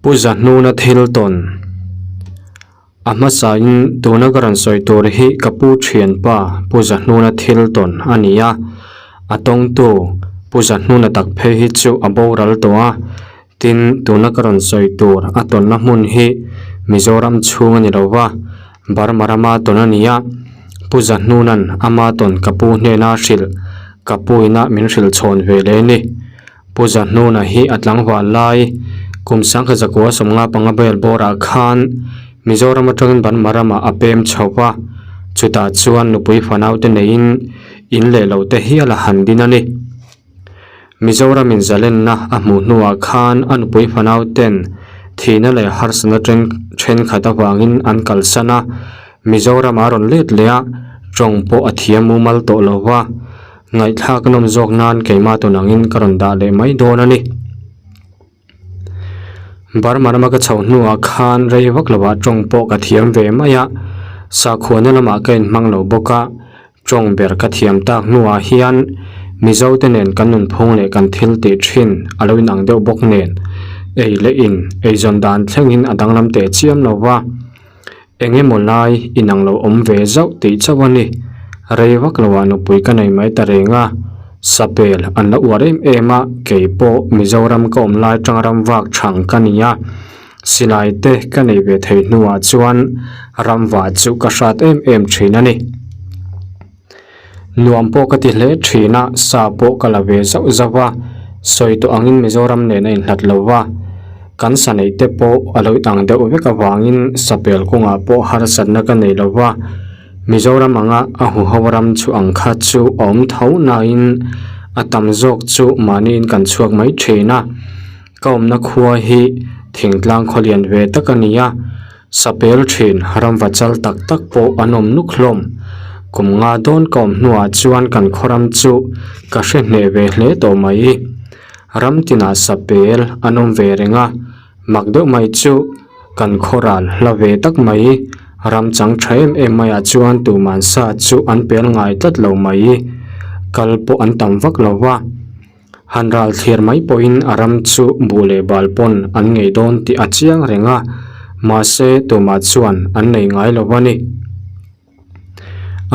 Pu Zahnuna thil tawn. A hmasain tuna ka rawn sawi tur hi ka pu thianpa Pu Zahnuna thil tawn a ni a. A tawngtu Pu Zahnuna tak phei hi chu a boral tawh a. Tin, tuna ka rawn sawi tur a tawnna hmun hi Mizoram chhung a ni lo va, Burma rama tawn a ni a. Pu Zahnuna'n ama tawn ka pu hnena hrilh ka puina min hrilh chhawn ve leh a ni. Pu Zahnuna hi a tlangval lai kum sangkhat zakua 55 bel bawrah khan Mizoram atangin Burma ramah a pem chho va, chutah chuan nupui fanaute neiin in leh lo te hial a han din a ni. Mizoramin zalenna a hmuh hnuah khan a nupui fanauten thihna leh harsatna thenkhat avangin an kalsan a, Mizoram a rawn let leh a, tawng pawh a thiam mumal tawh lo va. Ngaihthlak nawm zawk nan keimah tun angin ka rawn dah leh mai dawn a ni. Burma rama ka chhoh hnuah khan rei vak lovah tawng pawh ka thiam ve mai a, sakhuana lamah ka inhmang lo bawk a, tawng ber ka thiam tak hnuah hian Mizo te nen kan nunphung leh kan thil tih thin a lo inang deuh bawk nen ei leh in eizawn dan thlengin a danglam teh chiam lo va. Eng emaw lai inang lo awm ve zauh tih chauh a ni. Rei vak loah nupui ka nei mai ta reng a, sapel an la uar em em a, kei pawh Mizoram ka awm lai tang ram vak thang ka ni a, silai te ka nei ve thei hnuah chuan ramva chu ka hrat em em thin a ni. Nuam pawh ka ti hle thin a, sa pawh ka la ve zauh zauh a, sawi tawh angin Mizoram nen a inhlat lo va, kan sa neih te pawh a lo inang deuh vek avangin sapel kawngah pawh harsatna ka nei lo va, Mizoram anga a huho ram chu ang kha chu a awm tho nain a tam zawk chu mahniin kan chhuak mai thin a, ka awmna khua hi thingtlang khawlian ve tak a ni a. Sapel thin ramva chal tak tak pawh an awm nuk hlawm. Kum nga dawn ka awm hnuah chuan kan khawram chu ka hre hneh ve hle tawh mai. Ram tinah sapel an awm ve reng a, mak deuh mai chu kan khawral hla ve tak mai. Ram chang tha em em maiah chuan tuman sa chu an pel ngai tlat lo mai. Kal pawh an tam vak lo va. Han ral thlir mai pawhin a ram chu buh leh bal pawn an ngei dawn tih a chiang reng a, mahse tumah chuan an nei ngai lo a ni.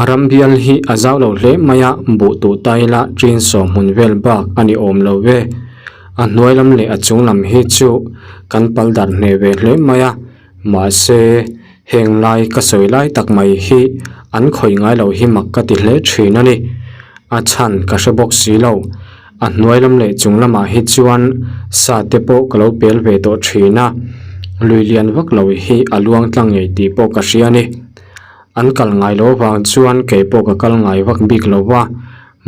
A ram bial hi a zau lo hle mai a, buh tuh ta ila ṭin sawm hmun vel bak a ni awm lo ve. A hnuai lam leh a chung lam hi chu kan pal darh hneh ve hle mai a, mahse heng lai ka sawi lai tak mai hi an khawih ngai lo hi mak ka ti hle ṭhin a ni. A chhan ka hre bawk si lo. A hnuai lam leh chung lamah hi chuan sa te pawh ka lo pel ve tawh thin a, lui lian vak lo hi a luang tlang ngei tih pawh ka hria a ni. An kal ngai lo avang chuan kei pawh ka kal ngai vak bik lo va,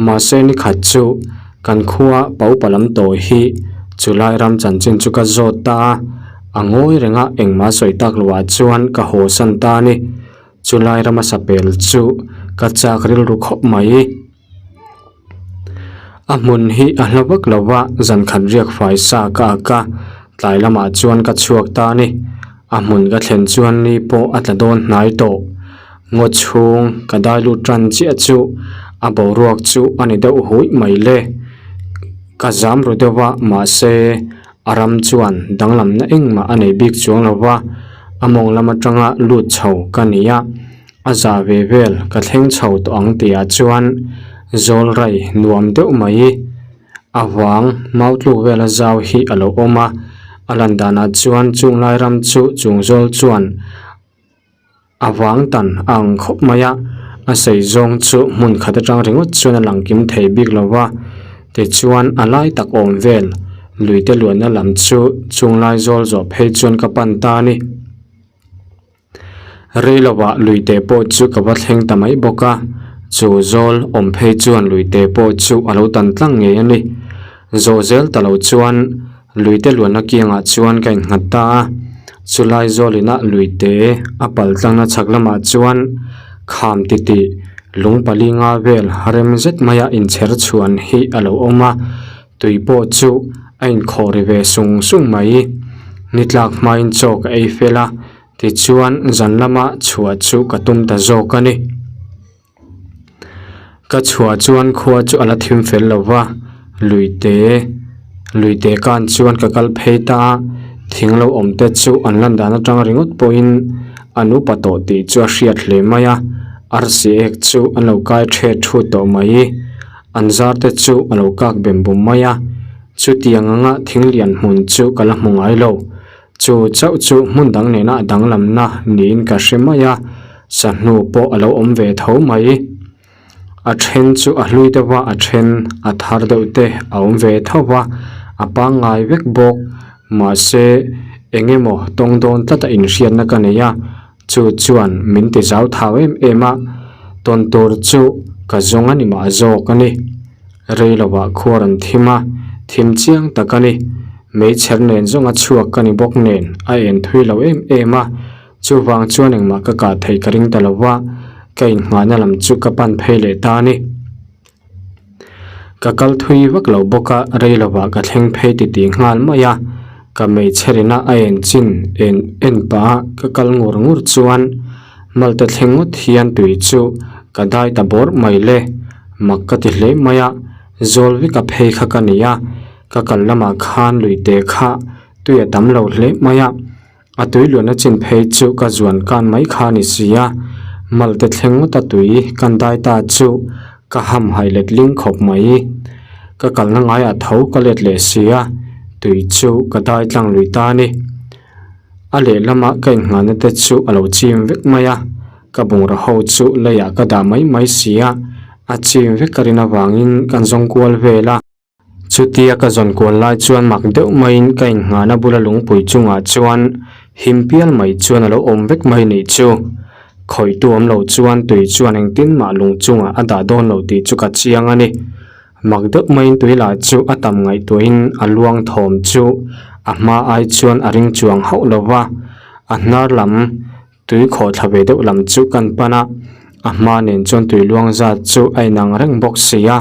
mahse ni khat chu kan khua paupa lam tawh hi chulai ram chanchin chu ka zawt ta a, a ngawi reng a engmah sawi tak loah chuan ka haw san ta a ni. Chulai rama sapel chu ka chak rilru khawp mai. A hmun hi a hla vak lo va, zan khat riak fai sa ka ak a, tlai lamah chuan ka chhuak ta a ni. A hmun ka thlen chuan ni pawh a tla dawn hnai tawh. Ngaw chhung ka dai lut tan chiah chu a boruak chu a ni deuh huih mai le. Ka zam ru deuh a, mahse A ram chuan danglamna engmah a nei bik chuang lo va, a mawng lam atanga lut chho ka ni a, a za ve vel ka thleng chho tawh ang tihah chuan zawl rai nuam deuh mai a vang mau tluk vela zau hi a lo awm a, a lan danah chuan chung lai ram chu chung zawl chuan A vang tan a ang khawp mai a, a sei zawng chu hmun khat atang ringawt chuan a lang kim thei bik lo va, tichuan a lai tak awm vel lui te luanna lam chu chung lai zawl zawh phei chuan ka pan ta a ni. Rei lovah lui te pawh chu ka va thleng ta mai bawk a, chu zawl awm phei chuan lui te pawh chu a lo tan tlang ngei a ni. Zawh zel ta lo chuan Lui te luanna kiangah chuan ka innghat ta a, chulai zawlina lui te a pal tlangna chhak lamah chuan kham titih lung pali nga vel rem zet maia inchher chhuan hi a lo awm a, tui pawh chu a inkhawh ri ve sung sung mai. Ni tlak hmain chaw ka ei fel a, tichuan zan lama chhuah chu ka tum ta zawk a ni. Ka chhuah chuan khua chu a la thim fel lo va, luite luite kan chuan ka kal phei ta a. Thing lo awm te chu an lan dan atang ringawt pawhin an upa tawh tih chu a hriat hle mai a, arsi ek chu an lo kai thet thut tawh mai. An zar te chu a lo kak bem bum mai a, chutiang anga thing lian hmun chu ka la hmu ngai lo. Chu chauh chu hmun dang nena danglamna niin ka hre mai a, sahnu pawh a lo awm ve tho mai. A then chu a hlui deuh a, a then a thar deuh te a awm ve tho va, a pangngai vek bawk. Mahse eng emaw tawng dawn tlat a inhriatna ka nei a, chu chuan min ti zau thau em em a, tawn tur chu ka zawng a ni mah zawk a ni. Rei lovah khuar an thim a, thim chiang tak a ni. Meichher nen zawnga chhuak ka ni bawk nen a en thui lo em em a. Chuvang chuan engmah ka kah theih ka ring ta lo va, ka inhngahna lam chu ka pan phei leh ta a ni. Ka kal thui vak lo bawk a, rei lovah ka thleng phei titi nghal mai a, ka meichherina a en chin en en pah a ka kal ngur ngur chuan malte thleng ngawt hian tui chu ka dai ta bawrh mai le, mak ka ti hle mai a, zawl vek a phei kha ka ni a, ka kal lamah khan luite kha tui a tam lo hle mai a. A tui luanna chin phei chu ka zuan kan mai kha a ni si a, malte thleng ngawt a tui kan dai ta chu ka ham haih let ling khawp mai. Ka kalna ngaiah tho ka let leh si a, tui chu ka dai tlang lui ta a ni. A lehlama ka inngahna te chu a lo chim vek mai a, ka bungraw ho chu leiah ka dah mai mai si a, a chim vek ka rin avangin kan zawng kual vel a. Chutia ka zawn kual lai chuan mak deuh maiin ka inngahna bula lungpui chungah chuan him pial mai chuan a lo awm vek mai nih chu. Khawihtu awm lo chuan tui chuan engtin mah lung chungah a dah dawn lo tih chu ka chiang a ni. Mak deuh maiin tui lah chu a tam ngaihtuahin a luang thawm chu a hma ai chuan a ring chuang hauh lo va, a hnar lam Tui khawh thla ve deuh lam chu kan pan a, a hma nen chuan tui luang zat chu a inang reng bawk si a,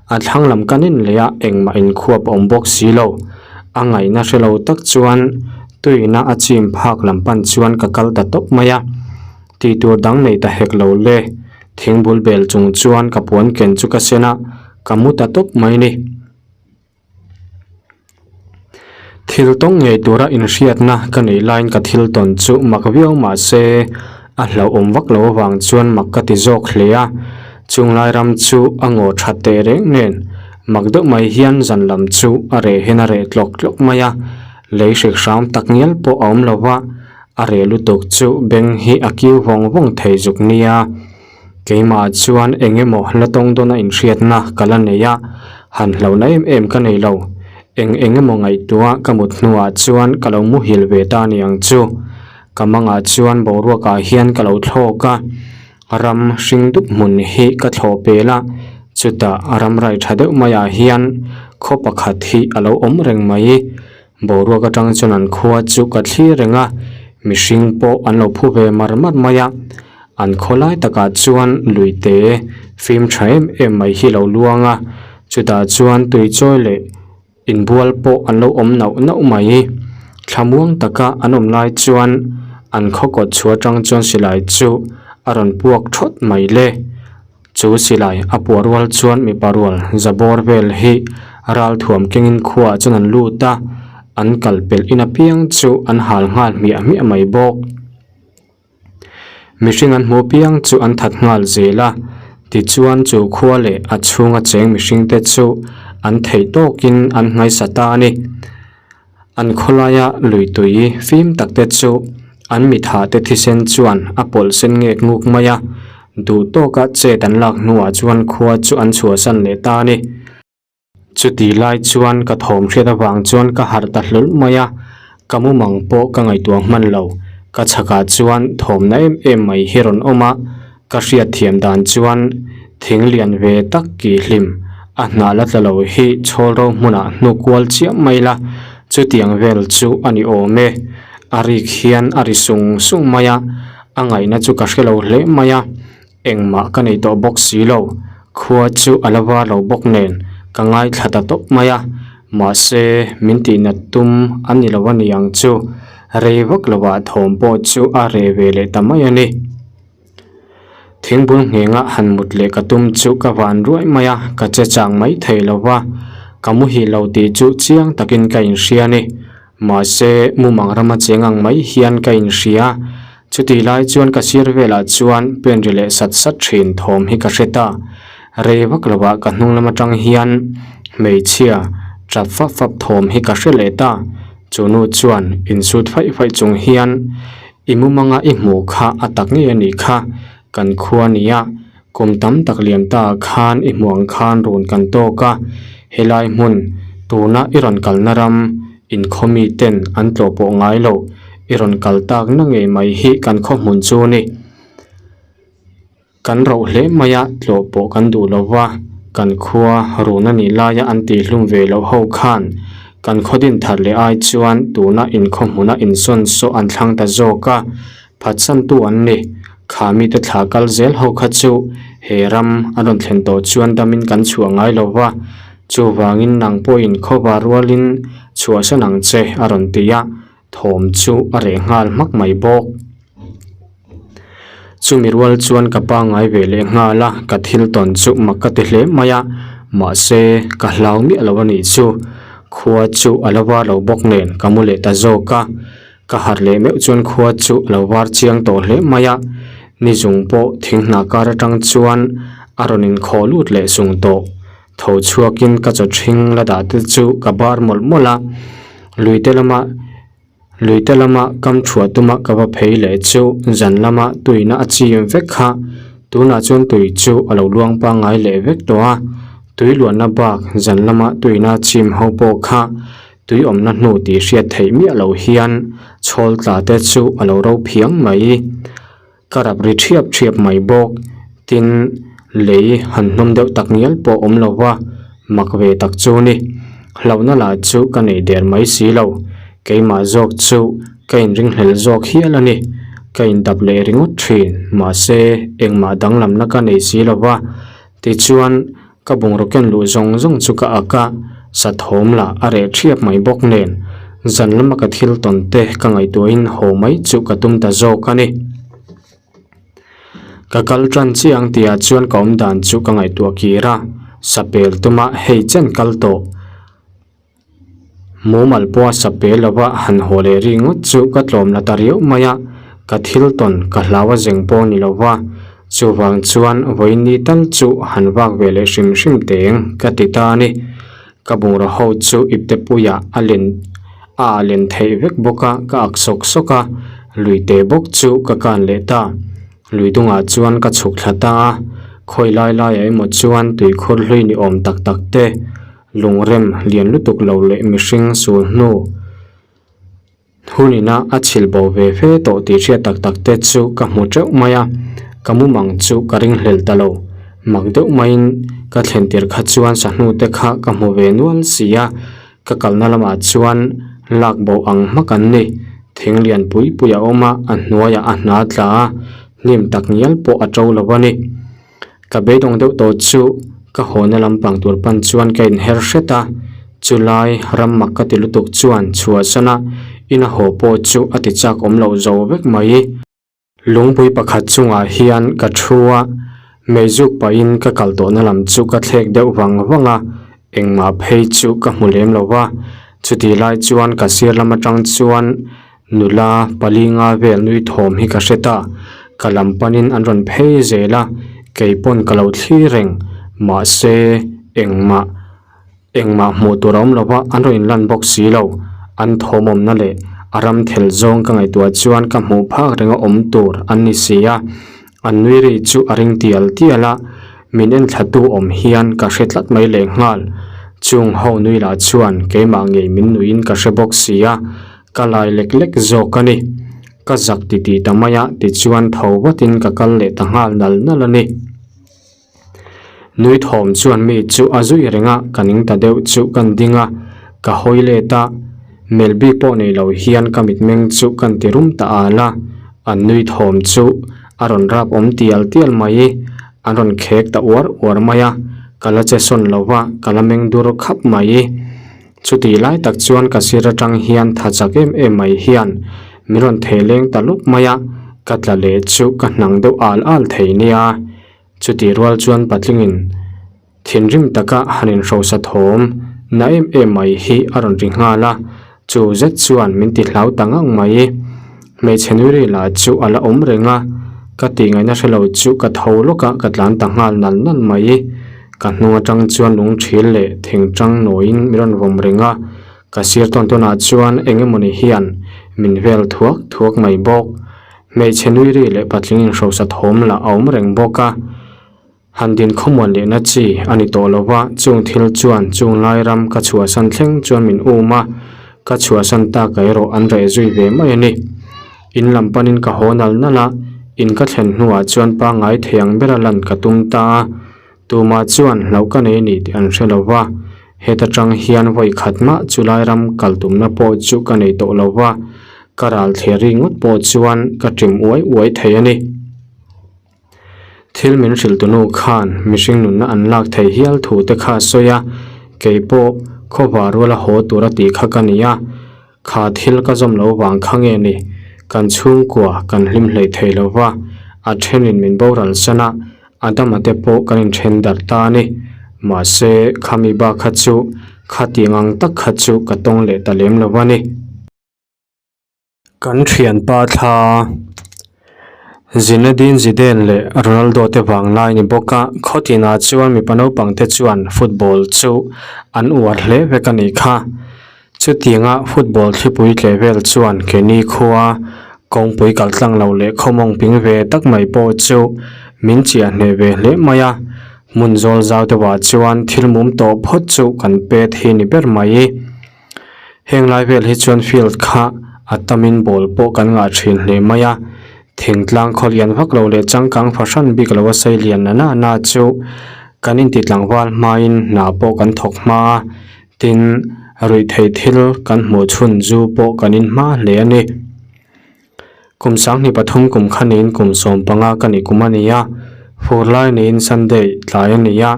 a thlang lam kan en leh a engmah inkhuap a awm bawk si lo. A ngaihna hre lo tak chuan tuina a chim phak lam pan chuan ka kal ta tawp mai a, tih tur dang nei ta hek lo le, thingbul bel chung chuan ka puan ken chu ka sen a, ka mu ta tawp mai ni. Thil tawng ngei tura inhriatna ka neih laiin ka thil tawn chu mak viau mah se a hlauhawm vak lo avang chuan mak ka ti zawk hle a. Chunglai ram chu a ngaw tha teh reng nen mak deuh mai hian zan lam chu a reh hian a reh tlawk tlawk mai a, lei hrik hram tak ngial pawh a awm lo va, a reh lutuk chu beng hi a kiu vawng vawng thei zuk nia. Keimah chuan eng emaw la tawng dawna inhriatna ka la nei a, han hlauhna em em ka nei lo. Eng eng emaw ngaihtuah ka mut hnuah chuan ka lo muhil ve ta ni ang chu. Ka mangah chuan boruakah hian ka lo thlawk a, ram hring dup hmun hi ka thlawh pel a, chutah ram rai tha deuh maiah hian khaw pakhat hi a lo awm reng mai. Boruak atang chuan an khua chu ka thlir reng a, mihring pawh an lo phu ve mar mar mai a. An khaw lai takah chuan lui te fim tha em em mai hi lo luang a, chutah chuan tui chawi leh inbual pawh an lo awm nauh nauh mai. Thlamuang taka an awm lai chuan an khaw kawt chhuah atang chuan silai chu a rawn puak thawt mai le. Chu silai a puah rual chuan mipa rual za bawr vel hi ral thuam kengin khuaah chuan an lut a, an kal pelh in apiang chu an hal nghal hmiah hmiah mai bawk. Mihring an hmuh apiang chu an that nghal zel a, tichuan chu khua leh a chhunga cheng mihring te chu an theih tawkin an nghaisa ta a ni. An khawlaia lui tui fim tak te chu an mitha te thisen chuan a pawlh sen ngek nguk mai a, duh tawka chet an lak hnuah chuan khua chu an chhuahsan leh ta a ni. Chuti lai chuan ka thawm hriat avang chuan ka harh ta hlawlh mai a, ka mumang pawh ka ngaihtuah hman lo. Ka chhakah chuan thawmna em em mai hi rawn awm a, Ka hriatthiam dan chuan thing lian ve tak kih hlim a hnah la tla lo hi chhawl ro hmunah hnu kual chiah mai la, chutiang vel chu a ni awm e. A rik hian a ri sung sung mai a, a ngaihna chu ka hre lo hle mai a, engmah ka nei tawh bawk si lo, khua chu a la var lo bawk nen ka ngaithla ta tawp mai a, mahse min tihnat tum a ni lo a ni ang chu, rei vak lovah thawm pawh chu a reh ve leh ta mai a ni. Thingbul nghenga han mut leh ka tum chu ka van ruai mai a, ka che chang mai thei lo va, ka muhil lo tih chu chiang takin ka inhria a ni. Mahse, mumang rama cheng ang mai hian ka inhria. Chutih lai chuan ka sir velah chuan pen ri leh sat sat thin thawm hi ka hre ta. Rei vak lovah ka hnung lam atang hian hmeichhia tap fap fap thawm hi ka hre leh ta. Chu nu chuan insut faih faih chung hian, I mumanga i hmuh kha a tak ngei a nih kha, kan khua nia Kum tam tak liam ta khan i hmuh ang khan run kan tawk a, helai hmun tuna i rawn kalna ram inkhaw mi ten an tlawh pawh ngai lo, i rawn kal tak na ngei mai hi kan khaw hmun chu ni. Kan roh hle mai a, tlawh pawh kan duh lo va, kan khua run a nih laia an tihhlum ve loh ho khan kan khaw din thar leh ai chuan tuna inkhaw hmuna insawn saw an thlang ta zawk a, Phatsantu an ni. Kha mite thla kal zel ho kha chu he ram a rawn thlen tawh chuan damin kan chhuah ngai lo va, chuvangin nang pawhin khawva rualin chhuahsan ang che a rawn ti a, thawm chu a reh nghal hmak mai bawk. Chumi rual chuan ka pangngai ve leh nghal a, ka thil tawn chu mak ka ti hle mai a, mahse ka hlau miah lo a nih chu. Khua chu a la var lo bawk nen ka mu leh ta zawk a. Ka harh leh meuh chuan khua chu a lo var chiang tawh hle mai a, ni zung pawh thing hnah kar atang chuan a rawn inkhawh lut leh sung tawh. Tho chhuakin ka chaw ṭhing la dah te chu ka bar mawlh mawlh a, luite lama luite lama kam thuah tuma ka va phei leh chu zan lama tuina a chim vek kha tunah chuan tui chu a lo luang pangngai leh vek tawh a, tui luanna bak zan lama tuina chim ho pawh kha Tui awmna hnu tih hriat theih miah loh hian chhawl tla te chu a lo ro phiang mai. Ka rap ri thiap thiap mai bawk. Tin, lei han hnawm deuh tak ngial pawh awm lo va, mak ve tak chu ni. Hlauhna lah chu ka nei der mai si lo. Keimah zawk chu ka inringhlel zawk hial a ni. Ka indap leh ringawt thin, mahse engmah danglamna ka nei si lo va. Tichuan, Ka bungraw ken luh zawng zawng chu ka ak a, sathawm lah a reh thiap mai bawk nen zan lama ka thil tawn te ka ngaihtuahin haw mai chu ka tum ta zawk a ni. Ka kal tan chiah ang tihah chuan ka awm dan chu ka ngaihtuah kir a, sapel tuma hei chen kal tawh. Mumal pawha sape lova han haw leh ri ngawt chu ka tlawm la ta riau mai a, ka thil tawn ka hlau a zeng pawh ni lova, chuvang chuan vawiin ni tal chu han vak ve leh hrim hrim teng ka ti ta a ni. Ka bungraw ho chu ipte puiah a len a ah len theih vek bawk a, ka ak sawk sawk a, luite bawk chu ka kan leh ta. Lui dungah chuan ka chhuk thla ta a, khawi lai laiah emaw chuan tuikhur hlui ni awm tak tak te, Lungrem lian lutuk lo leh mihring sul hnu hunina a chhil bo ve fe tawh tih hriat tak tak te chu ka hmu teuh mai a, ka mumang chu ka ringhlel ta lo. Mak deuh maiin ka thlen tir kha chuan sahnu te kha ka hmu ve nual si a, ka kalna lamah chuan lak bo ang hmak an ni. Thing lian pui pui a awm a, a hnuaiah a hna tla a, hnim tak ngial pawh a to lo a ni. Ka beidawng deuh tawh chu ka hawna lampang tur pan chuan ka inher hret a, chulai ram mak ka ti lutuk chuan chhuahsan a ina haw pawh chu a ti chak awm loh zo vek mai. Lungpui pakhat chungah hian ka thu a, meizuk pahin ka kal tawhna lam chu ka thlek deuh vang vang a, engmah phei chu ka hmu lem lo va, chutih lai chuan ka sir lam atang chuan Nula pali nga vel nui thawm hi ka hre ta, ka lam panin an rawn phei zel a, kei pawn ka lo thlir reng, mahse engmah engmah hmuh tur a awm lo va, an rawn inlan bawk si lo, an thawm awmna leh a ram thel zawng ka ngaihtuah chuan ka hmuh phak renga awm tur an ni si a, an nui ri chu a ring tial tial a, min enthlatu awm hian ka hre tlat mai lehnghal, chung ho nui lah chuan keimah ngei min nuiin ka hre bawk si a. Ka lai lek lek zawk a ni. Ka zak ti ti ta mai a, tichuan tho vatin ka kal leh ta nghal nal nal a ni. Nui thawm chuan mi chu a zui reng a, ka ning ta deuh chu kan ding a, ka hawi let a, melh bik pawh nei lo hian ka mitmeng chu kan ti rum ta al a, an nui thawm chu a rawn rap awm tial tial mai, an rawn khek ta uar uar mai a, ka la che sawn lo va, ka la meng dur khap mai. Chutih lai tak chuan ka sir atang hian tha chak em em mai hian min rawn thei leng ta luk mai a, ka tla leh chu ka hnang deuh al al thei nia. Chutih rual chuan patlingin thinrim taka han inhrosa thawm na em em mai hi a rawn ri nghal a. Chu zet chuan min ti hlau ta ngang mai. Hmeichhe nui ri lah chu a la awm reng a, ka tih ngaihna hre lo chu ka tho lawk a, ka tlan ta nghal nal nal mai. Ka hnung atang chuan lung thil leh thing tang nawiin min rawn vawm reng a, ka sir tawn tawnah chuan eng emawni hian min vel thuak thuak mai bawk. Hmeichhe nui ri leh patling inhrosa thawm lah a awm reng bawk a. Han din khawmuan lehna chi a ni tawh lo va, chung thil chuan chung lai ram ka chhuahsan thleng chuan min um a, ka chhuahsan tak erawh an reh zui ve mai a ni. In lam panin ka haw nal nal a, in ka thlen hnuah chuan pangngai thei ang bera lan ka tum ta a, tumah chuan hlauh ka nei ni tih an hre lo va, heta tang hian vawi khat mah chu lai ram kal tumna pawh chu ka nei tawh lo va, ka ral thler ri ngawt pawh chuan ka ṭim uai uai thei a ni. Thil min hrilh tunu khan mihring nunna an lak thei hial thu te kha a sawi a, kei pawh khawva ruala haw tur a tih kha ka ni a, kha thil ka zawm lo vang kha nge ni, kan chhungkua kan hlim hleih thei lo va, a thenin min boral san a, Adama te pawh kan inthen darh ta a ni, mahse khami bak kha chu khatiang ang tak kha chu ka tawng leh ta lem lo a ni. Kan thianpa thla Zinedine Zidane leh Ronaldo te vang lai ni bawk a, khawtinah chuan mipa naupang te chuan football chu an uar hle vek a nih kha. Chutianga football thlipui tleh vel chuan keini khua kawngpui kal tlang lo leh khawmawng ping ve tak mai pawh chu min chiah hneh ve hle mai a, hmun zawl zau deuhah chuan thil mum tawh phawt chu kan pet hi ni ber mai. Heng lai vel hi chuan field kha a tamin ball pawh kan ngah thin hle mai a, thingtlang khaw lian vak lo leh changkang fahran bik lo a sei lian na na na chu kan inti tlangval hmain hna pawh kan thawk hma a, tin ruihtheih thil kan hmuh chhun zu pawh kan in hma hle a ni. Kum sanghnih pathum kum kha niin kum 15 ka nih kum a ni a, fur lai niin Sunday tlai a ni a,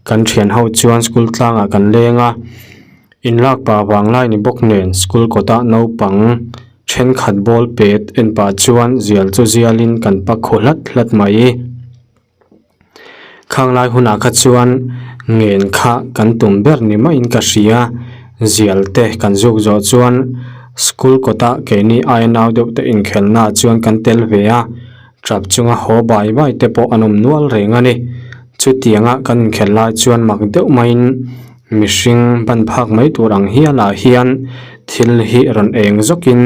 kan thian ho chuan school tlangah kan leng a, inlak pah vang lai ni bawk nen school kawtah naupang thenkhat ball pet en pah chuan zial chu zialin kan pak khu hlat hlat mai. Khang lai hunah kha chuan ngen kha kan tum ber ni maiin ka hria, zial te kan zuk zawh chuan school kawtah keini aia nau deuh te inkhelhna ah chuan kan tel ve a, tap chunga haw bai bai te pawh an awm nual reng a ni. Chutianga kan inkhelh lai chuan mak deuh maiin mihring ban phak mai tur ang hialah hian thil hi rawn eng zawkin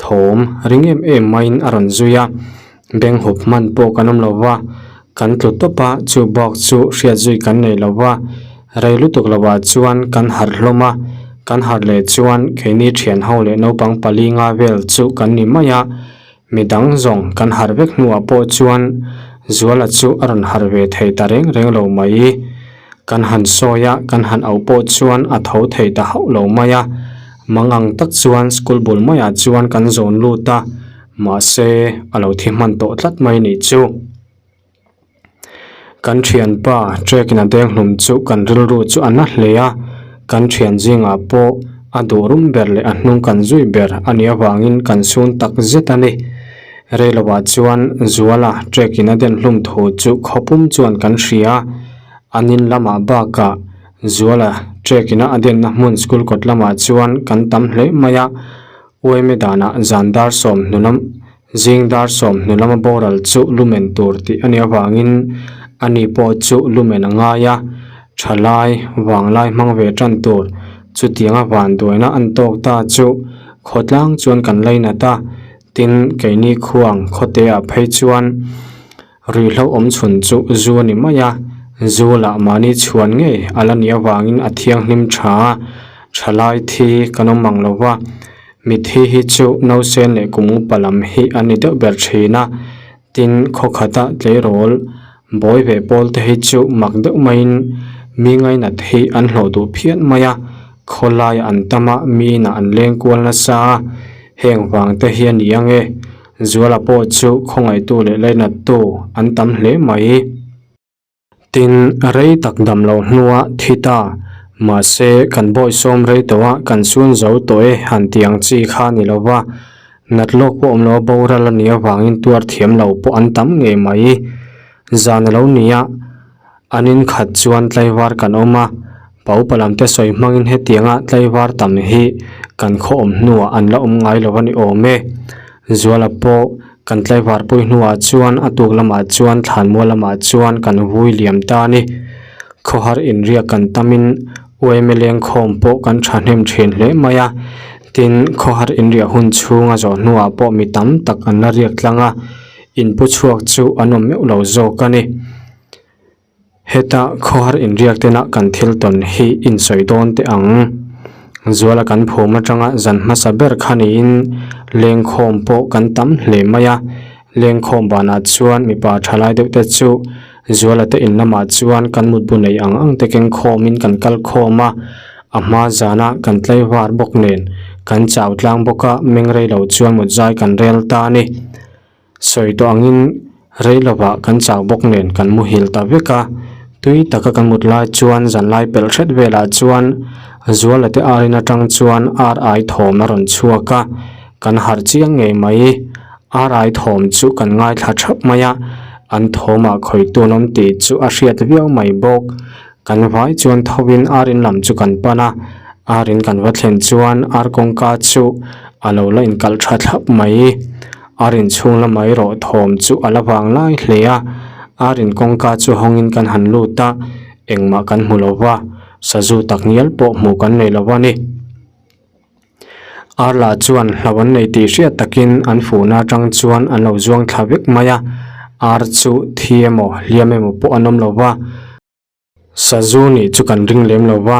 thawm ring em em maiin a rawn zui a. Beng hup hman pawh kan awm lo va, kan tlu tawp a, chu bak chu hriat zui kan nei lo va, rei lutuk lovah chuan kan harh hlawm a, kan harh leh chuan keini thian ho leh naupang pali nga vel chu kan ni mai a, midang zawng kan harh vek hnuah pawh chuan Zuala chu a rawn harh ve thei ta reng reng lo mai. Kan han sawi a, kan han auh pawh chuan a tho thei ta hauh lo mai a, mangang tak chuan school bul maiah chuan kan zawn lut a, Mahse, a lo thi hman tawh tlat mai nih chu. Kan thianpa Trek-in a deng hlum chu kan rilru chu a na hle a, kan thian zingah pawh a duh rum ber leh a hnung kan zui ber a nih avangin kan sun tak zet a ni. Reiloah chuan Zuala Trek-in a den hlum thu chu khawpum chuan kan hria a, an in lamah bakah Zuala Trek-in a denna hmun school kawt lamah chuan kan tam hle mai a, Uaime danah zan dar 20 lam zing dar 20 lama boral chu lumen tur tih a nih avangin ani pawh chu lumen a ngai a, thalai vanglai hmang ve tan tur chutianga vanduaina an tawk ta chu khawtlang chuan kan lainat a, tin keini khuang khawteah phei chuan Ruihhlo awm chhun chu zu a ni mai a, zu lah mahni chhuan ngei a la nih avangin a thianghlim tha a, thalai thi kan awm mang lo va, mitthi hi chu nausen leh kum upa lam hi an ni deuh ber thin a, tin khawkhata tleirawl bawi ve pawl te hi chu mak deuh maiin mi ngainat hi an hlawh duh phian mai a, khawlaiah an tam a, mi inah an leng kual nasa a, heng vang te hi a ni ang e. Zuala pawh chu khawngaihtu leh lainattu an tam hle mai. Tin, rei tak dam loh hnua thi ta, mahse kan bawi sawm rei tawh a, kan sun zo tawh e han ti ang chi kha ni lo va, nat lawk pawh awm lo a boral a nih avangin tuar thiam lo pawh an tam ngei mai. Zan a lo ni a, an inkhat chuan tlaivar kan awm a. Pa upa lam te sawi hmangin hetianga tlaivar tam hi kan khaw awm hnuah an la awm ngai lo a ni awm e. Zuala pawh kan tlaivar pui hnuah chuan a tuk lamah chuan thlanmual lamah chuan kan vui liam ta a ni. Khawhar inriak kan tamin uaime lengkhawm pawh kan thahnem thin hle mai a, tin khawhar inriah hun chhunga zawh hnuah pawh mi tam tak an la riak tlang a, inpu chhuak chu an awm meuh lo zawk a ni. Heta khawhar inriak tena kan thil tawn hi insawi dawn teh ang. Zuala kan phum atanga zan hmasa ber kha niin lengkhawm pawh kan tam hle mai a. Lengkhawm banah chuan mipa thalai deuh te chu Zuala te in lamah chuan kan mutbu nei ang ang te keng khawmin kan kal khawm a. A hma zana kan tlaivar bawk nen kan chau tlang bawk a, meng rei lo chuan mutzai kan rel ta a ni. Sawi tawh angin rei lovah kan chau bawk nen kan muhil ta vek a, tui taka kan mut lai chuan zanlai pelh hret velah chuan Zuala te ar in atang chuan ar ai thawm a rawn chhuak a, kan harh chiang ngei mai. Ar ai thawm chu kan ngaithla thap mai a, an thawmah khawitu an awm tih chu a hriat viau mai bawk. Kan vai chuan thovin ar in lam chu kan pan a, ar in kan va thlen chuan ar kawngka chu a lo la inkalh tha thlap mai. A rin chhung lamah erawh thawm chu a la vang lai hle a, a rin kawngka chu hawngin kan han lut a, engmah kan hmu lo va, sazu tak ngial pawh hmuh kan nei lo a ni. Ar lah chuan hlo an nei tih hriat takin an fuhna atang chuan an lo zuang thla vek mai a, ar chu thi emaw hliam emaw pawh an awm lo va. Sazu nih chu kan ring lem lo va,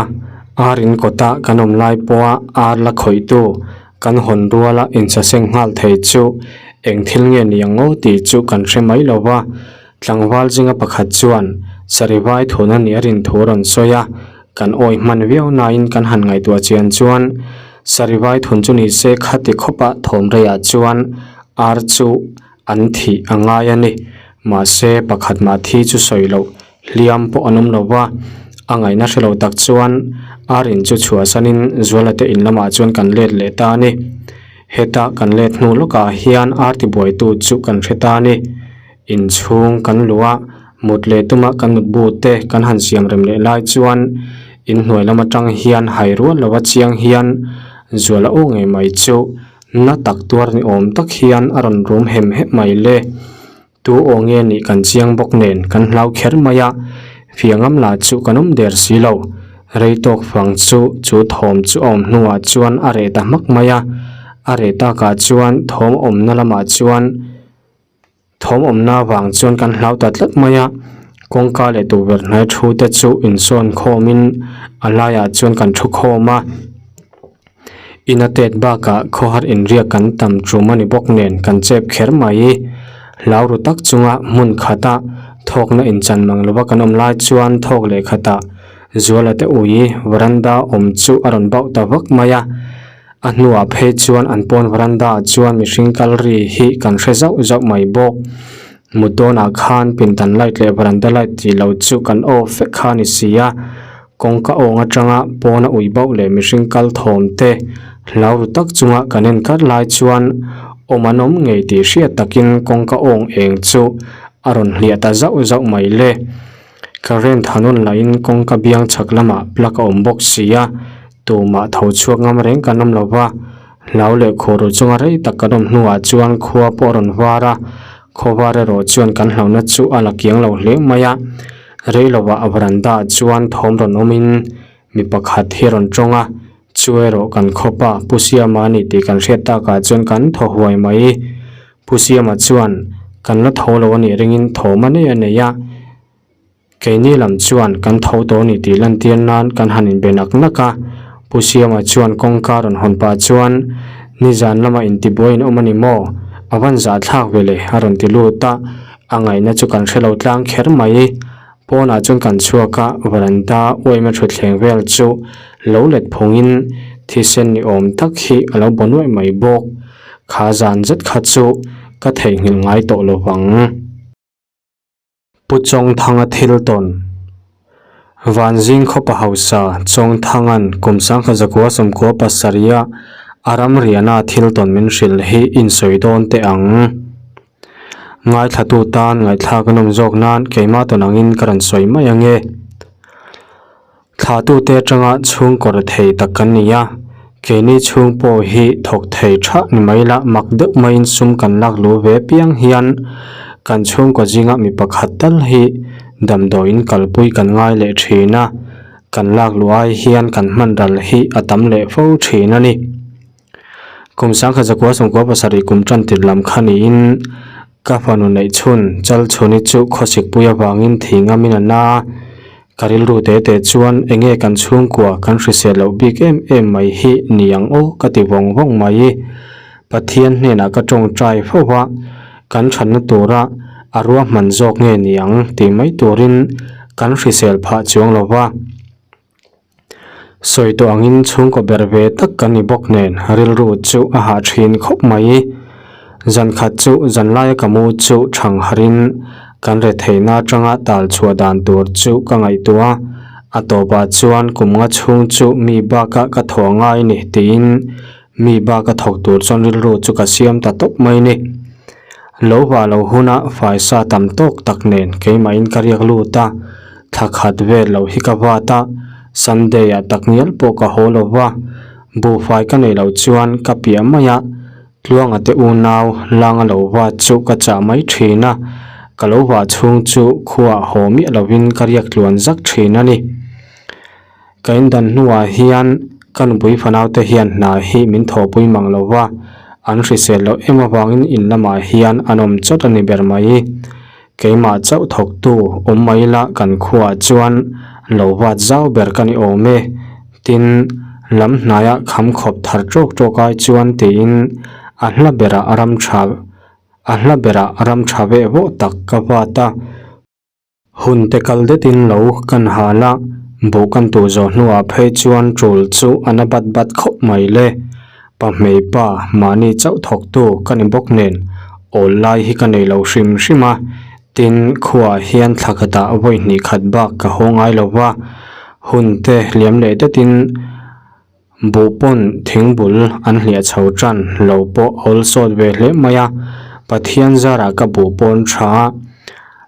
ar in kawta kan awm lai pawha ar la khawihtu kan hawn ruala insaseng nghal thei chu eng thil nge ni ang aw tih chu kan hre mai lo va. Tlangval zinga pakhat chuan Sarivai thun a nih a rin thu a rawn sawi a, kan awi hman viau nain kan han ngaihtuah chian chuan Sarivai thun chu ni se khati khawpa thawm reiah chuan ar chu an thih a ngai a ni. Mahse pakhat mah thi chu sawi loh Hliam pawh an awm lo va, a ngaihna hre lo tak chuan ar in chu chhuahsanin Zuala te in lamah chuan kan let leh ta a ni. Heta kan let hnu lawkah hian ar tibuaitu chu kan hre ta a ni. Inchhung kan luh a, mut leh tuma kan mutbu te kan han siam rem leh lai chuan inhnuai lam atang hian hai rual lova chiang hian Zuala aw ngei mai chu na tak tuar ni awm tak hian a rawn rum hem hem mai le. Tu aw nge nih kan chiang bawk nen kan hlau kher mai a, fiangam lah chu kan awm der si lo. Rei tawk fang chu chu thawm chu a awm hnuah chuan a reh ta hmak mai a, a reh takah chuan thawm awmna lamah chuan thawm awmna avang chuan kan hlau ta tlat mai a, kawngka leh tukverh hnai thu te chu insawn khawmin a laiah chuan kan thu khawm a. Ina tet bakah khawhar inriak kan tam tum a ni bawk nen kan chep kher mai. Hlau ru tak chunga hmun khata thawkna inchan mang lova kan awm lai chuan thawk leh khatah Zuala te ui veranda awm chu a rawn bauh ta vak mai a. A hnuah phei chuan an pawn veranda ah chuan mihring kal ri hi kan hre zauh zauh mai bawk. Mut dawnah khan pindan light leh veranda light tih loh chu kan off vek kha a ni si a. Kawngka awng atanga pawna ui bauh leh mihring kal thawm te hlau ru tak chunga kan en kar lai chuan awm an awm ngei tih hriat takin kawngka awng eng chu a rawn hliah ta zauh zauh mai le. Current han on lahin kawngka biang chhak lamah plug a awm bawk si a, tumah tho chhuak ngam reng kan awm lo va, hlau leh khur ru chunga rei tak kan awm hnuah chuan khua pawh a rawn var a, khawvar erawh chuan kan hlauhna chu a la kiang lo hle mai a. Rei lovah a veranda ah chuan thawm rawn awmin mi pakhat hi a rawn tawng a, chu erawh kan khawp a, Pu Siama a ni tih kan hriat takah chuan kan thaw huai mai. Pu Siama chuan kan la tho lo a nih ringin thawm a nei a nei a, keini lam chuan kan tho tawh a ni tih lantir nan kan han inbe nak nak a. Pu Siama chuan kawngka rawn hawn pah chuan nizan lama intibuai in awm a ni maw? A van zahthlak ve le a rawn ti lut a. A ngaihna chu kan hre lo tlang kher mai. Pawnah chuan kan chhuak a, veranda uaima thutthleng vel chu lo let phungin thisen ni awm tak hi a lo baw nuaih mai bawk. Kha zan zet kha chu ka theihnghilh ngai tawh lo vang. Pu Chawngthanga thil tawn. Vanzing khawpa hausa Chawngthanga'n kum sangkhat zakua sawmkua pasarih a a ramriahna thil tawn min hrilh hi insawi dawn teh ang. Ngaithlatu tan ngaihthlak a nawm zawk nan keimah tawn angin ka rawn sawi mai ang e. Thlahtute atanga chhungkaw rethei tak kan ni a, keini chhung pawh hi thawk thei tha ni mai la mak deuh maiin sum kan lak luh ve piang hian kan chhungkaw zinga mi pakhat tal hi damdawiin kalpui kan ngai leh thin a, kan lak luh ai hian kan hman ral hi a tam leh fo thin a ni. Kum sangkhat zakua sawmkua pasarih kum tan tir lam kha niin ka fanu neih chhun Chalchhuni chu khawsikpui avangin thih ngamin a na a, ka rilru te te chuan enge kan chhungkua kan hrisel loh bik em em mai hi ni ang aw ka ti vawng vawng mai. Pathian hnenah ka tawngtai fo va, kan thatna tura a ruahman zawk nge ni ang tih mai turin kan hrisel phah chuang lo va. Sawi tawh angin chhungkaw ber ve tak kan ni bawk nen rilru chu a hah thin khawp mai. Zan khat chu zan laia ka mu chu thang harin kan re theihna atanga tal chhuah dan tur chu ka ngaihtuah a, a tawpah chuan kum nga chhung chu mi baka ka thawh ngai ni tiin mi baka thawk tur chuan rilru chu ka siam ta tawp mai ni. Lo vah lo huna faisa tam tawk tak nen keimahin ka riak lut a. Thla khat vel lo hi ka vat a, Sunday ah tak ngial pawh ka haw lo va, buhfai ka nei loh chuan ka piah mai a, Tluanga te unau langa lo vat chu ka chah mai thin a, ka lo vah chhung chu khuaah haw miah lovin ka riak tluan zak thin a ni. Ka indan hnuah hian ka nupui fanaute hian hna hi min thawhpui mang lo va, an hrisel loh em avangin in lamah hian an awm chawt a ni ber mai. Keimah chauh thawktu awm mai la kan khuaah chuan lo vat zau ber ka ni awm e, tin, lam hnaia kham khawp thar tawk tawk ai chuan tiin a hla berah ram tha a hla berah ram tha veh vawh tak ka vat a. Hun te kal detin lo kan hal a, buh kan tuh zawh hnuah phei chuan tul chu a na bat bat khawp mai le. Pa hmei pa mahni chauh thawktu ka ni bawk nen awl lai hi ka nei lo hrim hrim a, tin khuaah hian thla khatah vawi hnih khat bak ka haw ngai lo va, hun te hliam leh detin buh pawn thing bul an hliah chho tan lo pawh awl sawt ve hle mai a, Pathian zarah ka buh pawn tha a.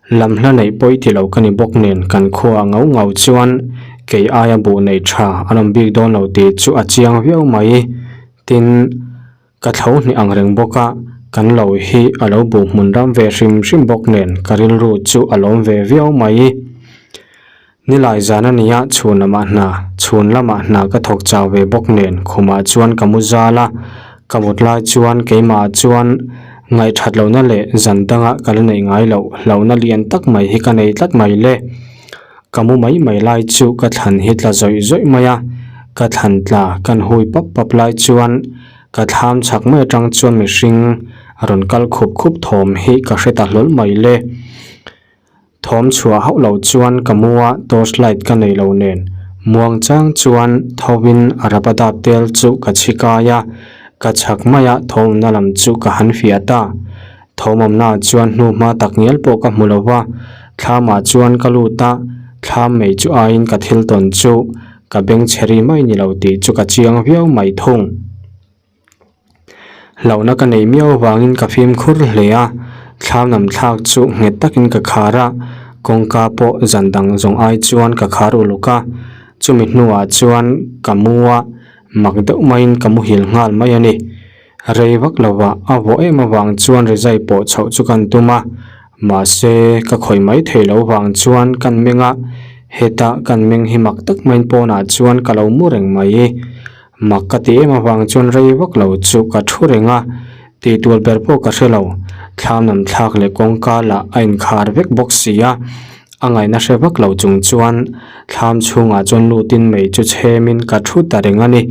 Lam hla neih pawi ti lo ka ni bawk nen kan khua ngau ngau chuan kei aia buh neih tha an awm bik dawn lo tih chu a chiang viau mai. Tin, ka thlo hnih ang reng bawk a, kan lo hi a lo buh hmun ram ve hrim hrim bawk nen ka rilru chu a lawm ve viau mai. Nilai zan a nia chhun lamah hna, chhun lamah hna ka thawk chau ve bawk nen khumah chuan ka mu zal a, ka mut lai chuan keimahah chuan ngaihthat lohna leh zan danga ka la neih ngai loh hlauhna lian tak mai hi ka nei tlat mai le. Ka mu mai mai lai chu ka thlan hi tla zawih zawih mai a, ka thlan tla kan hui pap pap lai chuan ka thlam chhak mai atang chuan mihring rawn kal khup khup thawm hi ka hre ta hlawl mai le. Thawm chhuah hauh lo chuan ka mu a, torch light ka nei lo nen muang chang chuan thovin a rapa dap tel chu ka chhi kai a, ka chhak mai a thawmna lam chu ka han fiah ta. Thawmawmna chuan hnu hma tak ngial pawh ka hmu lo va, thlamah chuan ka lut a, thlam mei chu aiin ka thil tawn chu ka beng chhe ri mai ni lo tih chu ka chiang viau mai thung. Hlauhna ka nei miau avangin ka fimkhur hle a, thlam lam thlak chu nghet takin ka khar a, kawngka pawh zan dang zawng ai chuan ka khar uluk a, chumi hnuah chuan ka mu a, mak deuh maiin ka muhil nghal mai a ni. Rei vak lovah a vawh em avang chuan rizai pawh chhoh chu kan tum a, mahse ka khawih mai thei lo vang chuan kan meng a, heta kan meng hi mak tak maiin pawnah chuan ka lo mu reng mai. Mak ka ti em avang chuan rei vak lo chu ka thu reng a, tih tur ber pawh ka hre lo. Thlam lam thlak leh kawngka lah a inkhar vek bawk si a, a ngaihna hre vak lo chung chuan thlam chhungah chuan lutin mei chu chhemin ka thu ta reng a ni.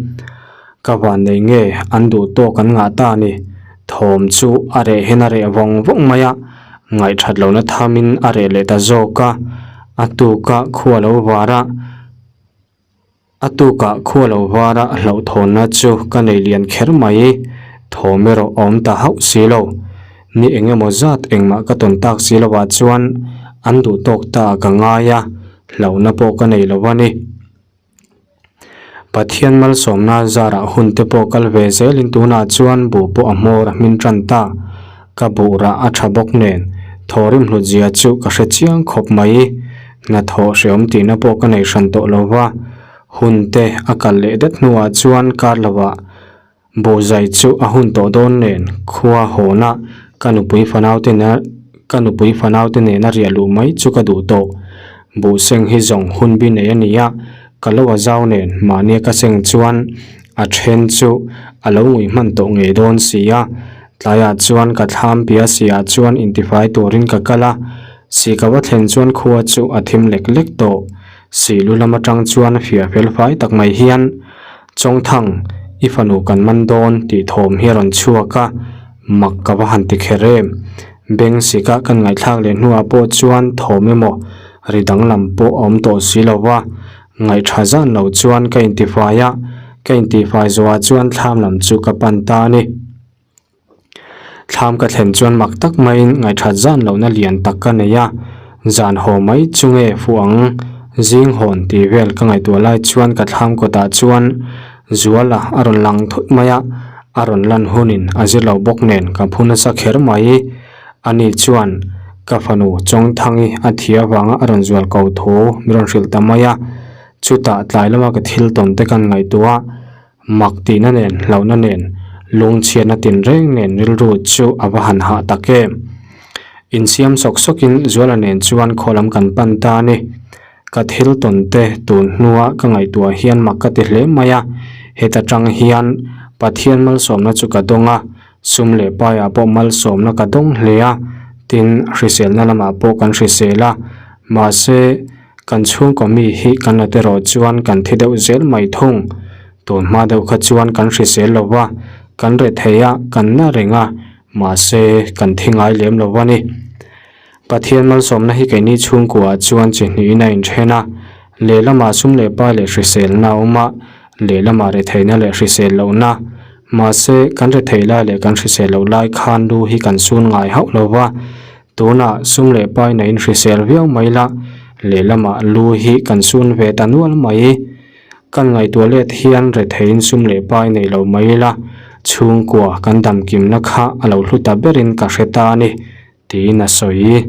Ka van nei nge an duh tawk an ngah ta a ni. Thawm chu a reh hian a reh vawng vawng mai a, ngaihthat lohna thamin a reh leh ta zawk a, a tuka khua lo var a. A tukah khua lo vara hlauhthawnna chu ka nei lian kher mai. Thawm erawh a awm ta hauh si lo. Ni eng emaw zat engmah ka tawn tak si lovah chuan an duh tawk ta ka ngai a, hlauhna pawh ka nei lo a ni. Pathian malsawmna zarah hun te pawh kal ve zelin tunah chuan buh pawh a hmawr a hmin tan ta. Ka buh rah a tha bawk nen thawrim hlut zia chu ka hre chiang khawp mai. Hnathawh hreawm tihna pawh ka nei hran tawh lo va, hun te a kal leh det hnuah chuan kar lovah Buhzai chu a hun tawh dawn nen khua hawna ka nupui fanaute nena ka nupui fanaute nena riah luh mai chu ka duh tawh. Buhseng hi zawng hun bi nei a ni a, ka lo a zau nen mahnia ka seng chuan a then chu a lo ngui hman tawh ngei dawn si a. Tlaiah chuan ka thlam pia siah chuan intifai turin ka kal a, si ka va thlen chuan khua chu a thim lek lek tawh. Si lu lam atang chuan fiah fel fai tak mai hian Chawngthang, i fanu kan man dawn tih thawm hi a rawn chhuak a, mak ka va han ti kher em. Beng sika kan ngaihthlak leh hnuah pawh chuan thawm emaw ri danglam pawh a awm tawh si lo va, ngaihtha zan lo chuan ka intifai a, ka intihfai zawhah chuan thlam lam chu ka pan ta a ni. Thlam ka thlen chuan mak tak maiin ngaihthat zan lohna lian tak ka nei a, zan haw mai chu nge fuh ang, zing hawn tih vel ka ngaihtuah lai chuan ka thlam kawtah chuan Zuala a rawn lang thut mai a, a rawn lan hunin a zir lo bawk nen ka phu nasa kher mai. Ani chuan ka fanu Chawngthangi a thi avanga a rawn zual ko thu min rawn hrilh ta mai a, chutah tlai lama ka thil tawn te kan ngaihtuah. Mak tihna nen, hlauhna nen, lungchhiatna tinreng nen rilru chu a va han hah tak em. Insiam sawk sawkin Zuala nen chuan khaw lam kan pan ta a ni. Ka thil tawn te tun hnua ka ngaihtuah hian mak ka ti hle mai a, heta tang hian Pathian malsawmna chu ka dawng a, sum leh paiah pawh malsawmna ka dawng hle a, tin hriselna lamah pawh kan hrisel a, mahse, Kan chhungkaw mi hi kan la terawh chuan kan thi deuh zel mai thung. Tun hma deuh kha chuan kan hrisel lo va, kan re thei a, kan na reng a, mahse kan thi ngai lem lo a ni. Pathian malsawmna hi keini chhungkuaah chuan chi hnihin a inthen a, lehlamah sum leh pa leh hriselna a awm a, lehlamah retheihna leh hrisel lohna. Mahse kan rethei lai leh kan hrisel loh lai khan lu hi kan sun ngai hauh lo va, Tunah sum leh pai na in hrisel viau mai la, lehlamah lu hi kan sun ve ta nual mai. Kan ngaihtuah let hian retheiin sum leh pai nei lo mai la, chhungkua kan damkimna kha a lo hlu ta berin ka hre ta a ni, tiin a sawi.